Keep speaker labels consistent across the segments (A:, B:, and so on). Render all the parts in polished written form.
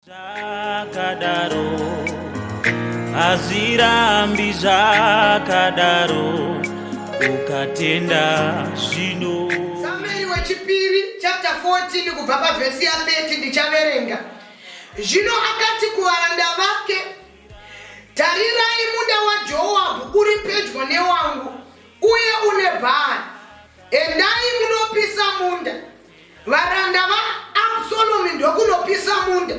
A: Zvakadaro hazvirambi zvakadaro ukatenda zvino.
B: Samueri wechipiri chapter 14 kubva pavhesi ya 30 ndichaverenga. Zvino akati kuvaranda vake, Tarirai munda waJoabhu uri pedyo newangu uye une bhari. Endai munopisa munda. Varanda vaAbsalomi ndokunopisa munda.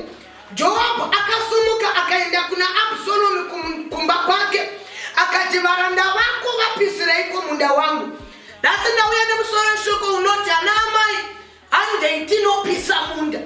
B: Joabhu akasumuka akaenda kuna Absalomi kumba kwake akati, Varanda vako vapisireiko munda wangu? Nhasi ndauya nemusoro weshoko unoti ana amai handei tinopisa munda.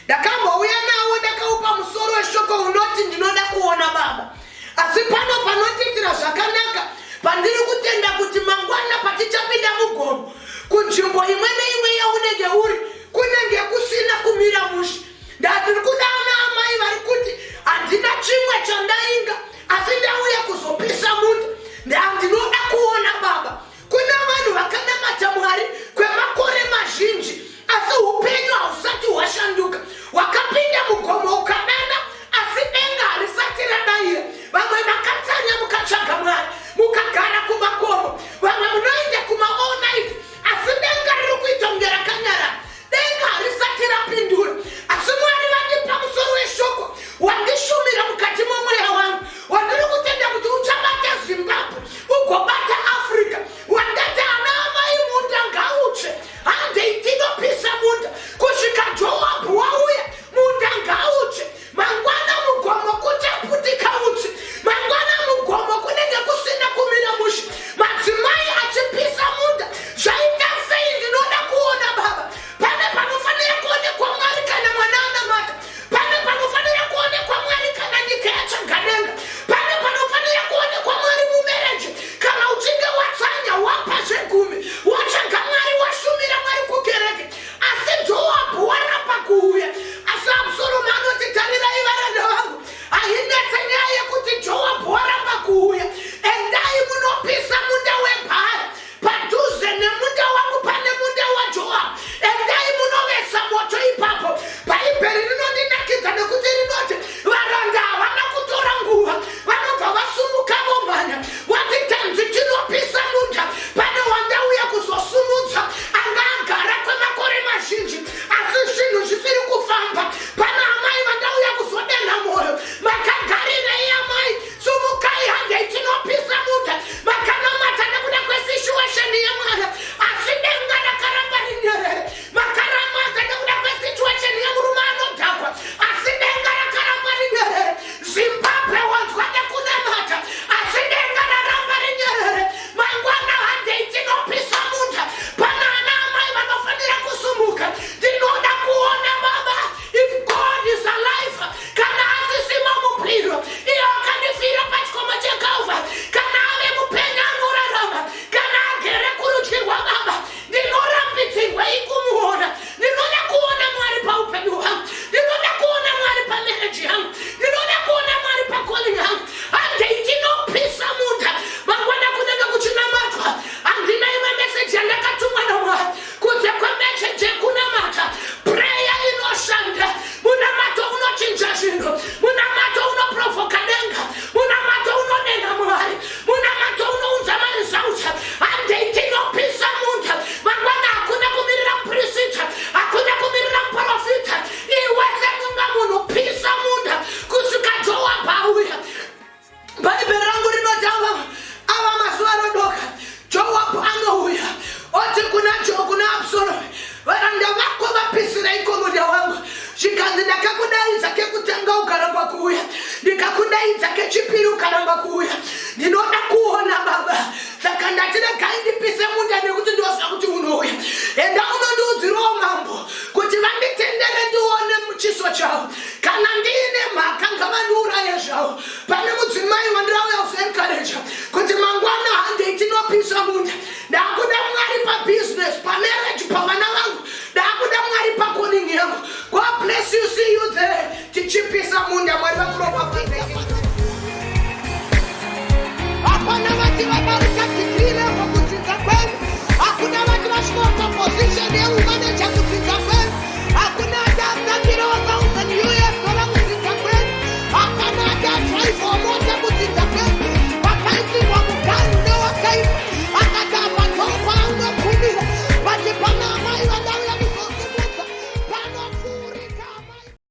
B: Ndakambouya nawo ndakaupa musoro weshoko unoti ndinoda kuona baba. Asi pano panondiitira zvakanaka pandiri kutenda kuti mangwana patichapinda mugomo kunzvimbo imwe neimwe yaunenge uri kunenge kusina kumira mushe. Ndandiri kuda ana amai vari kuti handina chimwe chandainga asi ndauya kuzopisa munda. Ndandinoda kuona baba. Kuna vanhu vakanamata Mwari kwemakore mazhinji asi upenyu hausati hwashanduka. Wakapinda mugomo ukadana asi denga harisati radaira. Vamwe makatsanya mukatsvaga Mwari mukagara kumakomo, vamwe munoenda kuma all night asi denga riri kuita kunge rakanyarara. Denga harisati rapindura, asi Mwari vandipa musoro weshoko wandishumira mukati momweya wangu wandiri kutenda kuti uchabata Zimbabwe ugobata Africa. Wandati ana amai munda ngautsve, handei tinopisa munda kusvika Joabhu wauya, munda ngautsve. Mangwana mugomo kuchaputika utsi, mangwana mugomo kunenge kusina kumira mushe, madzimai achipisa munda. Zvaita sei? Ndinoda kuona baba. Pane panofanira kuonekwa Mwari kana mwana anamata, pane panofanira kuonekwa Mwari kana nyika yatsvaga denga, pane panofanira kuonekwa Mwari mumereji kana uchinge watsanya wapa zvegumi watsvaga Mwari washumira Mwari kukereke asi Joabhu waramba kuuya. Asi Absalomu anoti, Tarirai varanda vangu, hainetse nyaya yekuti Joabhu waramba kuuya. Endai munopisa munda webhari padhuze nemunda wangu pane munda waJoabhu. Endai munovesa moto ipapo. Bhaibheri rinondinakidza nekuti rinoti varanda havana kutora nguva, vanobva vasumuka vomhanya vati tanzi tinopisa munda pane wandauya kuzosumudza anga agara kwemakore mazhinji asi zvinhu zvisiri kufamba. Pana amai vandauya kuzodenha mwoyo, makagarirei amai? Sumukai handei tinopisa munda. Makanamata nekuda kwesituation yemwana asi denga rakaramba rinyerere. Makaramata nekuda kwesituation yemurume anodhakwa asi denga rakaramba rinyerere. Zimbabwe wanzwa nekunamata asi denga raramba rinyerere. Mangwana handei tinopisa munda. Pana ana amai vanofanira kusumuka. Ndinoda kuona baba if God is alive kana asisimo mupiro iye akandifira pachikomo cheCalvary kana ave mupenyu anorarama kana agere kurudyi rwababa ndinorambidzirwei kumuona ndinoda kuona Mwari paupenyu hwangu ndinoda kuona Mwari pamarriage yangu ndinoda kuona Mwari pacalling yangu handei tinopisa munda mangwana kunenge kuchinamatwa handina imwe meseji yandakatumwa naMwari kunze kwemeseji yekunamata prayer inoshanda munamato unochinja zvinhu munamato unoprovoka denga munamato unodenga Mwari munamato unounza maresults handei tinopisa munda mangwana hakuna kumirira mupirisita hakuna kumirira muprofita iwe semunga munhu pisa munda kusvika Joabhu auya. Bhaibheri rangu rinoti ava ava mazuva anodoka Joabhu anouya oti kuna Jo kuna Absalomi, varanda vako vapisireiko munda wangu? Zvikanzi ndakakudaidza kekutanga ukaramba kuuya, ndikakudaidza kechipiri ukaramba kuuya. Ndinoda kuona baba, saka ndati regai ndipise munda nekuti ndinoziva kuti unouya. Enda unondiudzirawo mambo kuti vanditendere ndione chiso chavo, kana ndiine mhaka ngavandiuraye zvavo. Pane mudzimai wandirauya kuzoencourage kuti mangwana handei tinopisa munda. Ndakuda Mwari pabusiness, pamarriage, pavana vangu. Ndakuda Mwari pacalling yangu. God bless you, see you there. Tichipisa munda, Mwari vakuropafadze. Hapana vati vadarika degree level kudzidza kwenyu, hakuna vati vasvika paposition.